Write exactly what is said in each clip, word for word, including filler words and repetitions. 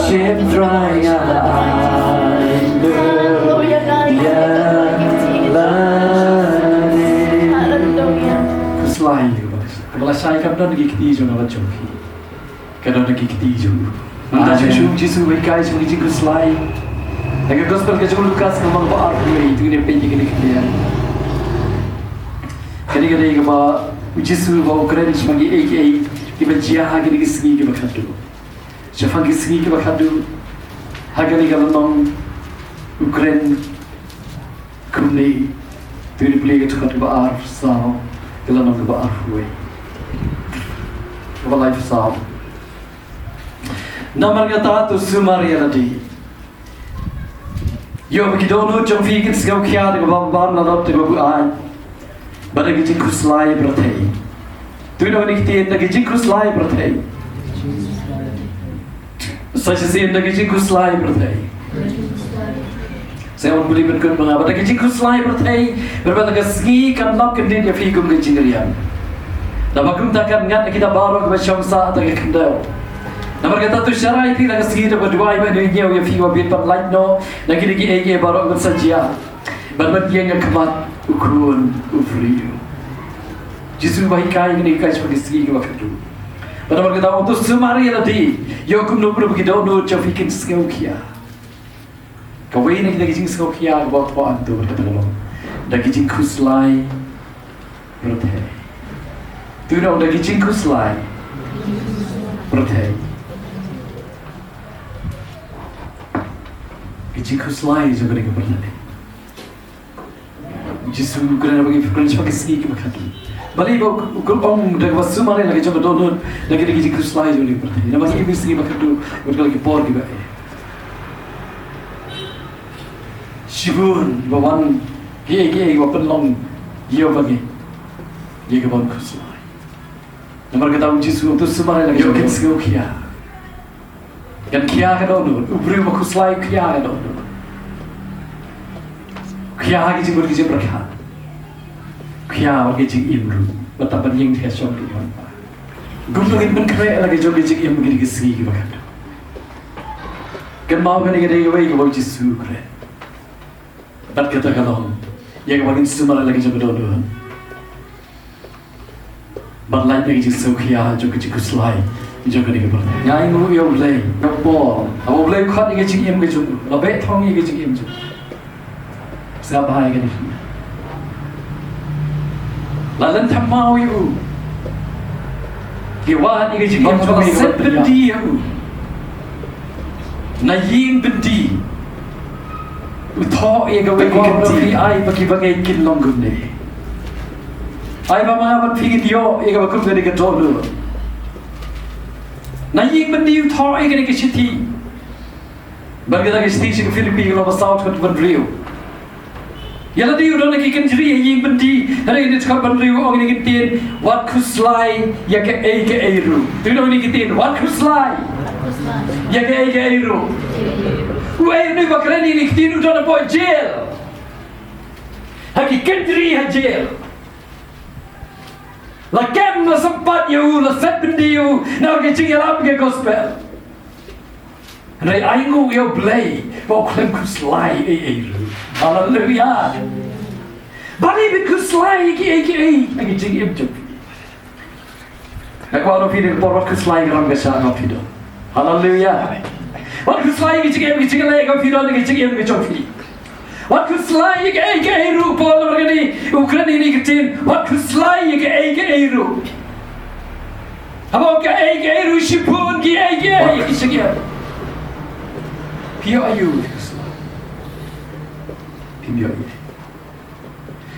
Shim drai nga ai. Hallelujah. Khuslai ïa kaba, kaba lashai kam don ha ki kti jong nga bad jong phi. Ka don ha ki kti jong u. Nangta shuh shuh u Jisu u hikai shaphang ka jingkhuslai. Ha ka gospel ka jong u Lukas ka lynnong ba arphew wei, to ngin ïa peit ïa kane ka khyndiat. Kane ka dei kaba u Jisu ba u kren shaphang kiei kiei kiba jia ha kine ki sngi kiba khatduh. Shaphang ki sngi kiba khatduh, ha kane ka lynnong u kren kumne, to ngin ïa pule ka dkhot kaba ar, saw, ka lynnong kaba arphew wei, kaba laiphew saw. Namar kata to sumar ïa lade. Ïoh ba ki dohnud jong phi kin sngewkhia da kaba bam la dop da kaba buaid, bad da ki jingkhuslai pyrthei. To ngin ong ïa kine ki ktien, da ki jingkhuslai pyrthei. Sa shisien, da ki jingkhuslai pyrthei. Sa ong beli pynkut ma nga, bad da ki jingkhuslai pyrthei. Bad bad ka sngi kan lap kyndit ïa phi kum ka jingriam. Naba kumta kan ngat ïa kita baroh kiba shong sah da ka khyndew. Namar kata to sharai phi na ka sngi da kaba duwai, ba un ñiew ïa phi ba bit ban lait noh na kine kiei kiei baroh kiban sa jia, bad ban ïeng ha khmat u Khun u briew. Jisu ba hikai kine, hikai shaphang ki sngi kiba khatduh. Bad namar kata u ong to sumar ïa lade. Ïoh kumno kumno ba ki dohnud jong phi kin sngewkhia. Kawei na kita ki jingsngewkhia kaba kwah to bad kata ka long da ki jingkhuslai pyrthei. To ngin ong da ki jingkhuslai pyrthei. Ki jingkhuslai jong kane ka pyrthei. Jisu u kren ba ngi kren shaphang ki sngi kiba khatduh. Balei ba u, u ong da kaba sumar ïa la ka jong ka dohnud da ki, da ki jingkhuslai jong kane ka pyrthei? Namar ki sngi ba khatduh, wat ka la ki por kiba eh. Shibun ba wan kiei kiei ba pynlong ïa ba ngi, ïa ka ban khuslai. Namar kata u Jisu u ong to sumar ïa la ka jong ka dohnud. Kan khia ka dohnud, u briew ba khuslai u khia ka dohnud. U khia ha ki jingmut ki jingpyrkhat. U khia ha ki jingim ruh. Bad tang ban ïeng thiah shong ki ïa u. Kumno ngin pynkhreh la ka jong ka jingim ha kine ki sngi kiba khatduh? Kynmaw kane ka dei kawei kaba u Jisu u kren. Bad kata ka long ïa kaba ngin sumar ïa la ka jong ka dohnud. Ban lait na ka jingsngewkhia jong ka jingkhuslai jong kane ka pyrthei. Nga ainguh ïa U Blei, ïa u Paul. Haba U Blei u khot ïa ka jingim ka jong u, la beh thong ïa ka jingim jong u. Sngap bha ïa kane. La lynthem maw ïa u. Ki wad ïa ka jingim jong u, la set byndi ïa u. Na ïing byndi u thoh ïa kawei ka kynti, ai ba ki bangeit kin long kumne. Ai ba ma nga bad phi ngin ïoh ïa kaba kum kane ka dohnud. Na ïing byndi u thoh ïa kane ka shithi. Bad kata ka shithi sha ki Philippi ka lynnong ba saw dkhot ba hynriew. Ïa lade u don ha ki kynjri ha ïing byndi, hynrei kane ka dkhot ba hynriew u ong kine ki ktien, wat khuslai ïa kaei kaei ruh. To ngin ong kine ki ktien, wat khuslai. Ïa kaei kaei ruh. Uei uno uba kren ïa kine ki ktien u don hapoh jail. Ha ki kynjri ha jail. La kem la sympat ïa u, la set byndi ïa u na ka jingïalap ka gospel. Hynrei ainguh ïa U Blei ba u khlem khuslai ei ei ruh. Haleluia. Balei phin khuslai ïa kiei kiei ha ka jingim jong phi? Nga kwah ong ïa phi, dei ka por wat khuslai ïa ka ram ka shah kaba phi don. Haleluia. Wat khuslai ïa ka jingim, ka jingim kaba phi don, ka jingim ka jong phi. Wat khuslai ïa kaei kaei ruh. Paul namar kane u kren ïa kine ki ktien, wat khuslai ïa kaei kaei ruh. Haba kaei kaei ruh shibun kiei kiei ki jingim. Phi ïoh aïu? Phim ïoh aïu.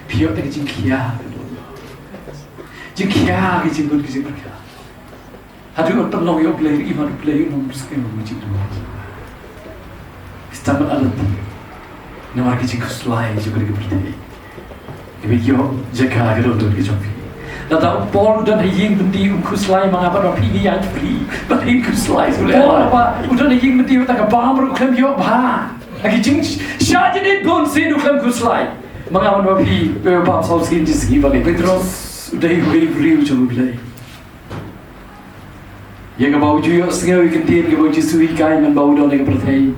Phi ïoh tang ka jingkhia. Jingkhia ka jingmut ka jingpyrkhat. Haduh ban pynlong ïa U Blei, i mat U Blei u nong bskem u jingduwai. Stam ban alat. Namar ka jingkhuslai jong ka pyrthei. Ka ïoh jaka ka don ka jong phi. Lada u Paul u don ha ïing byndi um khuslai, ma nga bad ma phi ngi ïaid free. Balei khuslai shuh leh. Paul ba u don ha ïing byndi u tang ka bam ruh khlem ïoh bha. Ha ki jingshah jingit bun sien u khlem khuslai. Ma nga bad ma phi, eh, bam saw sien shi sngi balei. Petros u dei uwei u briew jong U Blei. Ïa kaba u ju ïohsngew ïa ka ktien kaba u Jisu u hikai mynba u don ha ka pyrthei.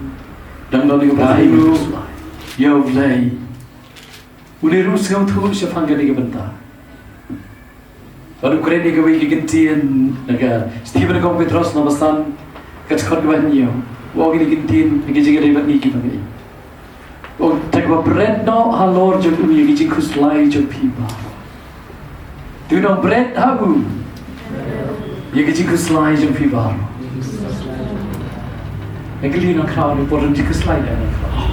Dang don ha ka pyrthei. Ïa U Blei. Une ruh u sngewthuh shaphang kane ka bynta. Bad u kren ïa kawei ka ktien na ka shithi ba nyngkong Petros lynnong ba san, ka dkhot kaba hynñiew. U ong ïa kane ka ktien ha ka jingïadei bad ngi kiba ïeit. Ong, te kaba bret noh halor jong u ïa ka jingkhuslai jong phi baroh. To nang bret ha u ïa ka jingkhuslai jong phi baroh. Nga kylli nongkhraw, ngi por don jingkhuslai ne em nongkhraw?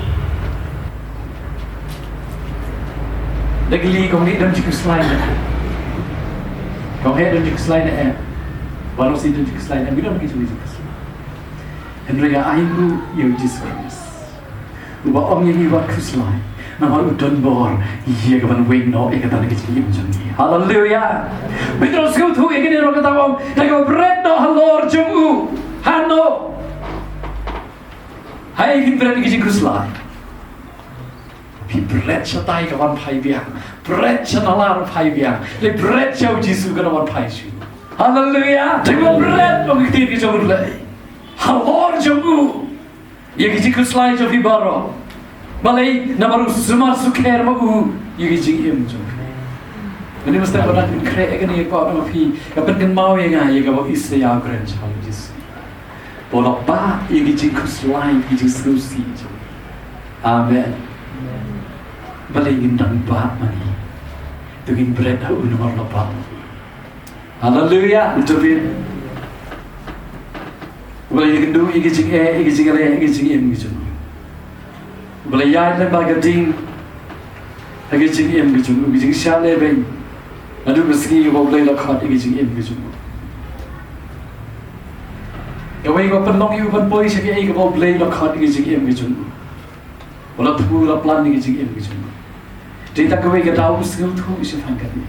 Nga kylli kong, ngi don jingkhuslai ne em? Kong, ngi don jingkhuslai ne em? Baroh shi don jingkhuslai ne em? Ngi don ki jingkhuslai. Hynrei nga ainguh ïa U Jisu Khrist. Uba ong ïa ngi wat khuslai. Namar u don bor ïa ka ban weng noh ïa kata na ka jingim jong ngi. Haleluia. Petros u sngewthuh ïa kane ruh kata u ong, te kaba bret noh halor jong u. Hano? Haei phin bret ïa ka jingkhuslai? Phi bret shatai ka wan phai biang. Bret sha nalar phai biang. Le bret sha U Jisu ka wan phai shuh. Haleluia. Te kaba bret noh ïa ka ktien ka jong U Blei halor jong u ïa ka jingkhuslai jong phi baroh. Balei? Namar u sumar sukher ma u ïa ka jingim jong phi. Mynta mynstep ba dang kren ïa kane, nga kwah ong ïa phi, ka pynkynmaw ïa nga ïa kaba u Isaïah u kren shaphang U Jisu. Ba u la bah ïa ka jingkhuslai, ka jingsngewsih jong u. Amen. Balei ngin dang bah ma ngi? To ngin bret ha u namar u la bah. Haleluia. David u la ïakynduh ïa ka jingeh, ïa ka jingeh, ïa ka jingim ka jong u. U la ïaid lyngba ka ding ha ka jingim ka jong u, ka jingshah lehbeiñ. Naduh ka sngi kaba U Blei u la khot ïa ka jingim ka jong u. Kawei kaba pynlong ïa u ban poi sha kaei kaba U Blei u la khot ïa ka jingim ka jong u. U la thmu, u la plan ïa ka jingim ka jong u. Dei tang kawei ka daw u sngewthuh shaphang kane.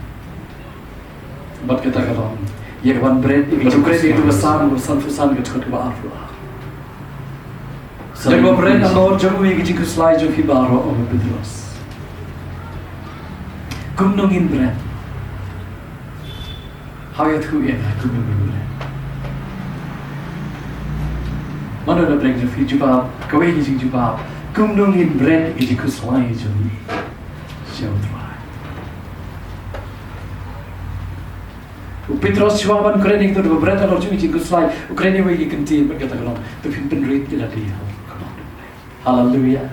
Bad kata ka long ïa ka ban bret ïa ka jingkhuslai. Bad u kren ïa ka Salm, Salm sanphew san, ka dkhot kaba arphew ar. Te kaba bret halor jong u ïa ka jingkhuslai jong phi baroh, ong u Petros. Kumno ngin bret? Haoid ïathuh ïa nga kumno ngin bret. Mano da bret jong phi? Jubab, kawei ka jingjubab. Kumno ngin bret ïa ka jingkhuslai jong ngi sha U Trai? U Petros shuwa ban kren ïa kato kaba bret halor jong ka jingkhuslai, u kren ïa kawei ka kyntien bad kata ka long, to phin pynrit ïa lade ha u kyrdan U Blei. Haleluia.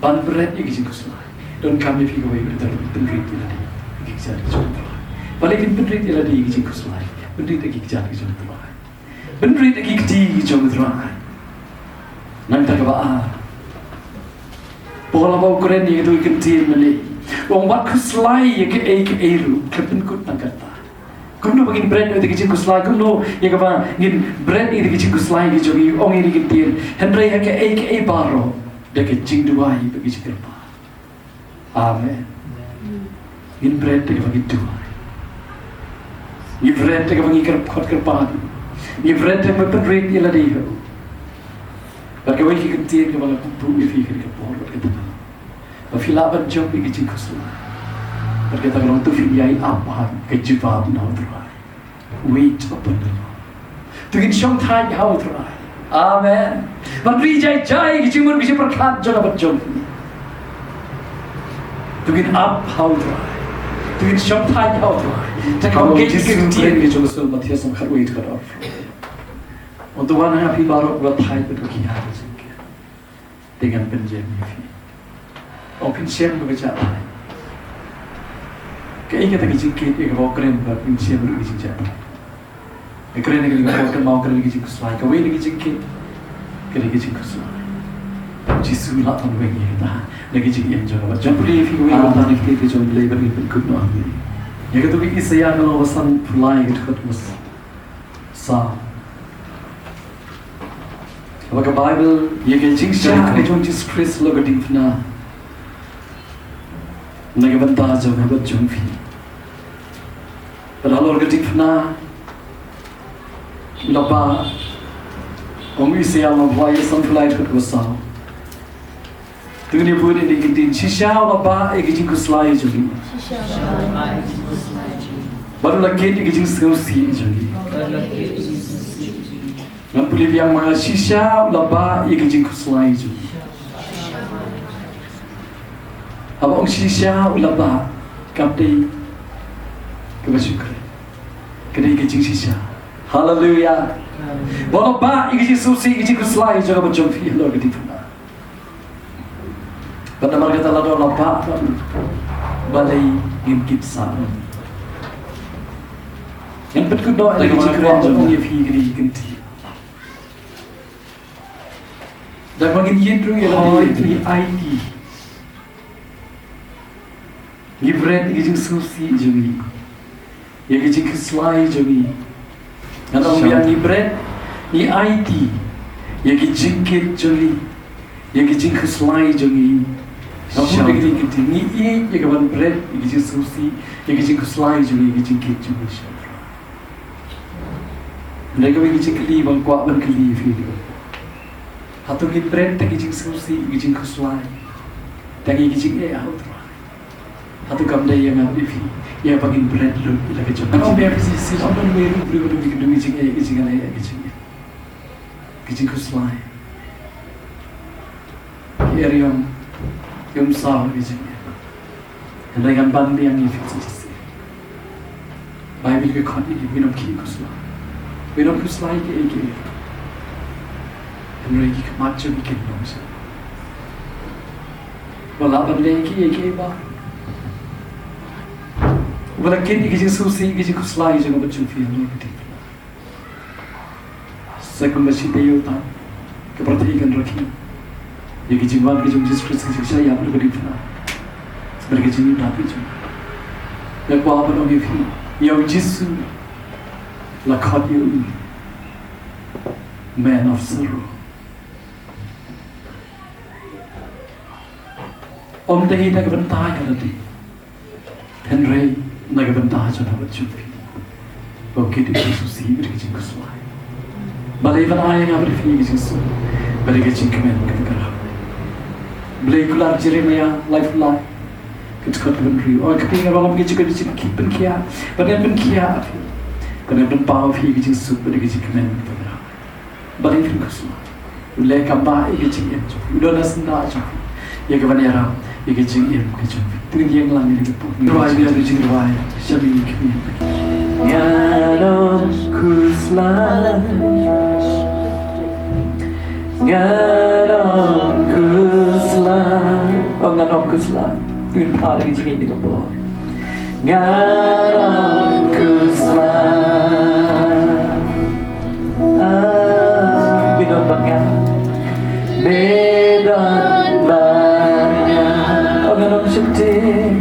Ban bret ïa ka jingkhuslai, donkam ïa phi kawei, to phin pynrit ïa lade ïa ki kjat ki jong U Trai. Balei phin pynrit ïa lade ïa ka jingkhuslai? Pynrit ïa ki kjat ki jong U Trai. Pynrit ïa ki kti ki jong U Trai. Nangta kaba ar, Paul haba u kren ïa kato ka kyntien mynne, u ong wat khuslai ïa kaei kaei ruh, khlem pynkut tang kata. Kumno ba ngin bret ïa ka jingkhuslai, kumno ïa kaba ngin bret ïa ka jingkhuslai ka jong ngi, u ong ïa kane ka kyntien, hynrei ha kaei kaei baroh da ka jingduwai bad ka jingkyrpad. Amen. Ngin bret da kaba ngi duwai. Ngi bret da kaba ngi kyrpad, kyrpad. Ngi bret ban pynrit ïa lade hi. Bad kawei ka ktien kaba nga kwah ban buh ïa phi ha kane ka por bad kata ka, ba phi lah ban jop ïa ka jingkhuslai. Bad kata ka long, to phin ïai ap ha ka jubab na U Trai. Wait upon the Lord. To ngin shong thait ha U Trai. Amen. Ban ri jai jai ïa ka jingmut ka jingpyrkhat jong nga bad jong phi. To ngin ap ha U Trai. To ngin shong thait ha U Trai. Te ka, oh, ong ka Jisu, ktien ka jong U Mathaios khatwei, khatwei. Ong, to wan ha nga phi baroh kiba thait bad kiba khia ka jingkit, te ngan pynjem ïa phi. Ong, phin shem ïa ka jingthait. Kaei kata ka jingkit ïa kaba kren ba phin shem ïa ka jingthait? Ka kren ïa ka jingkit, ka kren ïa ka jingkhuslai. Kawei na ka jingkit ka dei ka jingkhuslai. U Jisu u la pynweng ïa kata na ka jingim jong u. Jan pule ïa phi kawei, ah, na ka ktien ka jong U Blei ba ngin pynkut noh. Ïa kato ka Isaïah ka lynnong ba sanphew lai, ka dkhot ba saw. Ba ka Baibl, ïa ka jingshah ka jong U Jisu Khrist halor ka diengphna, na ka bynta jong nga bad jong phi. Bad halor ka diengphna, u la bah, ong u Isaïah lynnong ba sanphew lai, dkhot ba saw. To ngin ïa bud ïa kine ki ktien. Shisha u la bah ïa ka jingkhuslai jong ngi. Shisha u la bah ïa ka jingkhuslai jong ngi. Bad u la kit ïa ka jingsngewsih jong ngi. Bad u la kit ïa ka jingsngewsih jong ngi. Ngan pule biang ma nga, shisha u la bah ïa ka jingkhuslai jong ngi. Haba ong shisha u la bah, kam dei kaba shukri. Ka dei ka jingshisha. Haleluya. Amen. Ba u la bah ïa ka jingsngewsih, ïa ka jingkhuslai jong nga bad jong phi halor ka diengphna. Bad namar kata lada u la bah, balei ngim kit sah? Ngan pynkut noh ïa ka jingkren jong nga ïa phi, kane ka ktien. Da kaba ngin ïeit ruh ïa lade, ngi aiti. Ngi bret ïa ka jingsngewsih jong ngi, ïa ka jingkhuslai jong ngi. Ngan ong biang, ngi bret, ngi aiti ïa ka jingkit jong ngi, ïa ka jingkhuslai jong ngi. Nga bud ïa kane ka ktien, ngi ïeit ïa ka ban bret ïa ka jingsngewsih, ïa ka jingkhuslai jong ngi, ïa ka jingkit jong ngi. Hynrei kawei ka jingkylli ba nga kwah ban kylli ïa phi. Hato ngin bret tang ïa ka jingsngewsih, ïa ka jingkhuslai, tang ïa ka jingeh ha U Trai? Hato kam dei ïa nga bad ïa phi, ïa ba ngin bret lut ïa la ka jong ka jingeh? Ong biang, phi shisien, ym don wei ruh u briew uba ïoh ïa ka jingeh, ïa ka jingkhuslai, ki eriong, ki ym saw ïa ka jingeh. Hynrei ngan ban biang ïa phi shisien. Baibl ka khot ïa ngi, ngin ym khih khuslai. Ngin ym khuslai kiei kiei. Hynrei ki khmat jong ngi kin long shisha. Wat la ban leh kiei kiei baroh. Wat la kit ïa ka jingsngewsih, ïa ka jingkhuslai jong nga bad jong phi halor ka diengphna. Sa kumba shi taïew tam, ka pyrthei kan rakhe ïa ka jingwan ka jong u Jisu Khrist, ka jingshah ïap halor ka diengphna. Bad ka jingim da phi jong. Nga kwah ban ong ïa phi, ïa u Jisu la khot ïa u Man of Sorrow. Ym dei na ka bynta ïa lade, hynrei na ka bynta jong nga bad jong phi. Ba u kit ïa ka jingsngewsih bad ka jingkhuslai. Balei? Ban ai ïa nga bad ïa phi ka jingsuk bad ka jingkmen kaba kyrhai. Blei, kular Jeremaïah laiphew lai, ka dkhot kaba hynriew. Ong, kane ka long ka jingkit, ka jingkit pynkhiah, ban pynkhiah ïa phi, ban pynpaw ïa phi ka jingsuk bad ka jingkmen kaba kyrhai. Balei phin khuslai? U leh kam bah ïa ka jingim jong phi, u don ha syndah jong phi ïa ka ban ïarap ïa ka jingim ka jong phi. To ngin ïeng lang ïa ka por. Ngi rwai biang ïa ka jingrwai sha mihngi khmih. Ngan ym khuslai, ngan ym khuslai. Oh, ngan ym khuslai. To ngin phah ïa ka jingim ïa ka por. Ngan ym khuslai. Ah, me don bad nga. Me don bad nga. Oh, ngan ym sheptieng.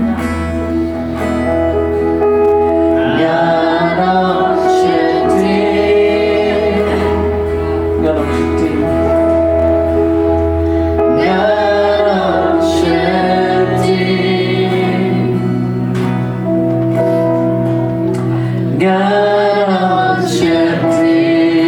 Ngan ym sheptieng. Ngan ym sheptieng. Ngan ym sheptieng. Ngan ym sheptieng.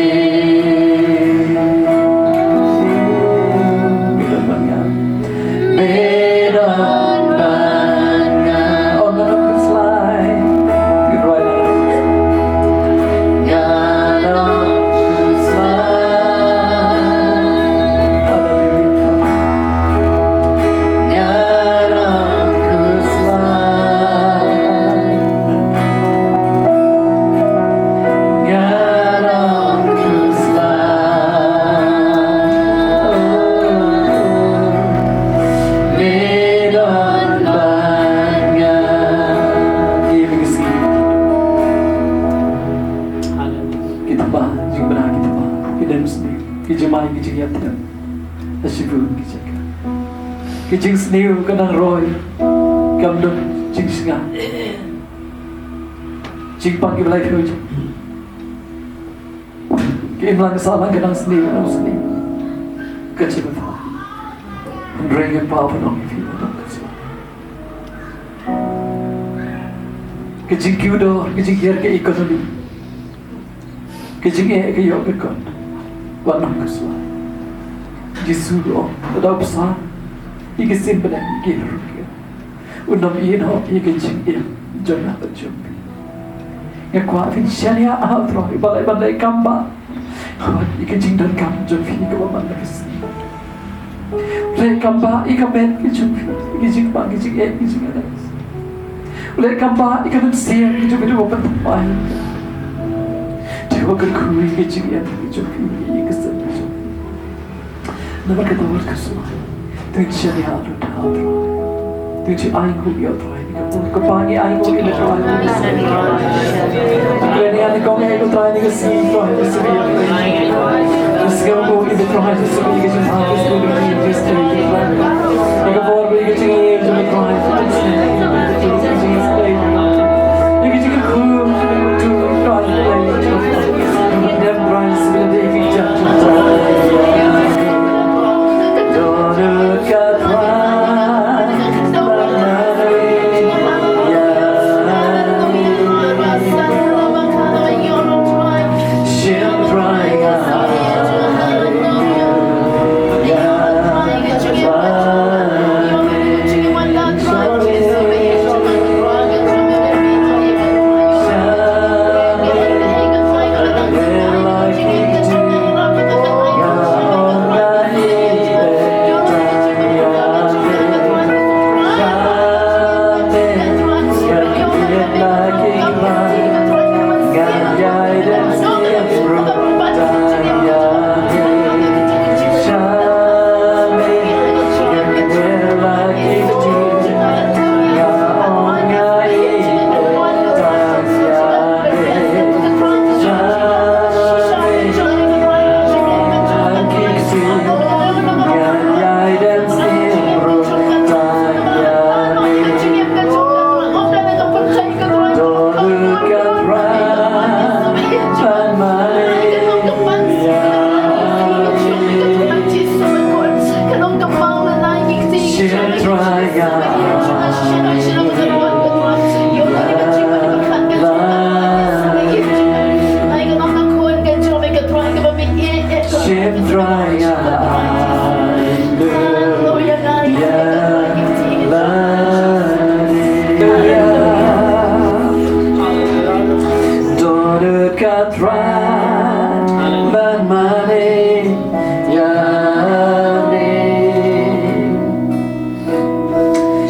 Ki jingïathuh ha shibun ki jaka. Ki jingsniew ka nang roi, kam don jingshngaiñ. Jingpang ki ba la ïoh jong ki imlang ka sahlang ka nang sniew, ka nang sniew. Ka jingpang. Hynrei ngi paw ban ong ïa phi, ka jingkiew dor, ka jinghiar ka economy. Ka jingeh ka ïoh ka kot. Wat nang khuslai. Jisu u ong, lada u pynsan ïa ki sim bneng ki ruh ki, un ym ïehnoh ïa ka jingim jong nga bad jong phi. Nga kwah phin shaniah ha u Trai, ba leh ban leh kam ba, wat ïa ka jingdonkam jong phi kaba man la ka sngi. Leh kam ba ïa ka met ka jong phi, ïa ka jingpang, ka jingeh, ka jingeh. Leh kam ba ïa ka mynsiem ka jong phi, ba pynthymmai. Te ba kyrkhu ïa ka jingeh ka jong phi, ïa ka sem ka jong phi. Namar kata wat khuslai. Te shaniah ha u Trai. Te ai nguh ïa u Trai. Kpa ngi ai nguh ïa u Trai. Kren ïa ngi kong ïa u Trai ngi ka sngi Trai ngi ka sngi. Ngi sngew nguh ïa u Trai ngi ka sngi ka jingthaw ka sngi ka jingthaw. Ngi ka bor ngi ka jingïeit jong u Trai. Ngi ka jingïeit jong u Trai. Ngi ka jingïeit jong u Trai. Ngi ka jingïeit jong u Trai.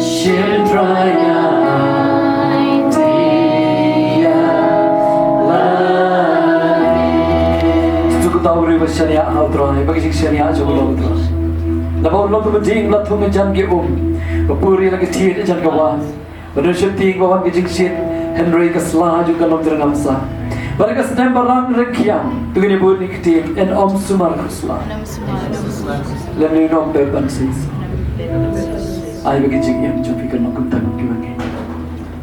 Shim Trai nga, ai ti ïa lade. Suk uta u briew ba shaniah ha u Trai, ba ka jingshaniah jong u long u Trai. Naba u long kaba ding, la thung hajan ki um, ba pur ïa la ka thied hajan ka wah. Ba don sheptieng ba wan ka jingshit, hynrei ka sla jong ka long jyrngam sah. Bad ka snem ba rang ryngkhiang, to ngin ïa bud ïa ka ktien, yn ym sumar khuslai. Lymne yn ym pep ban seisoh. Ai ba ka jingim jong phi kan long kumta kum kiba ngi.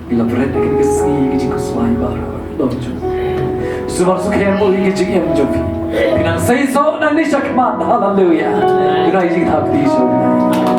Ngi la bret ha kane ka sngi ka jingkhuslai baroh. Long jong. Sumar sukher mo ïa ka jingim jong phi. Phi nang seisoh nangne shakhmat. Haleluya. Phi nang ïa jingthap kti sha u Blei.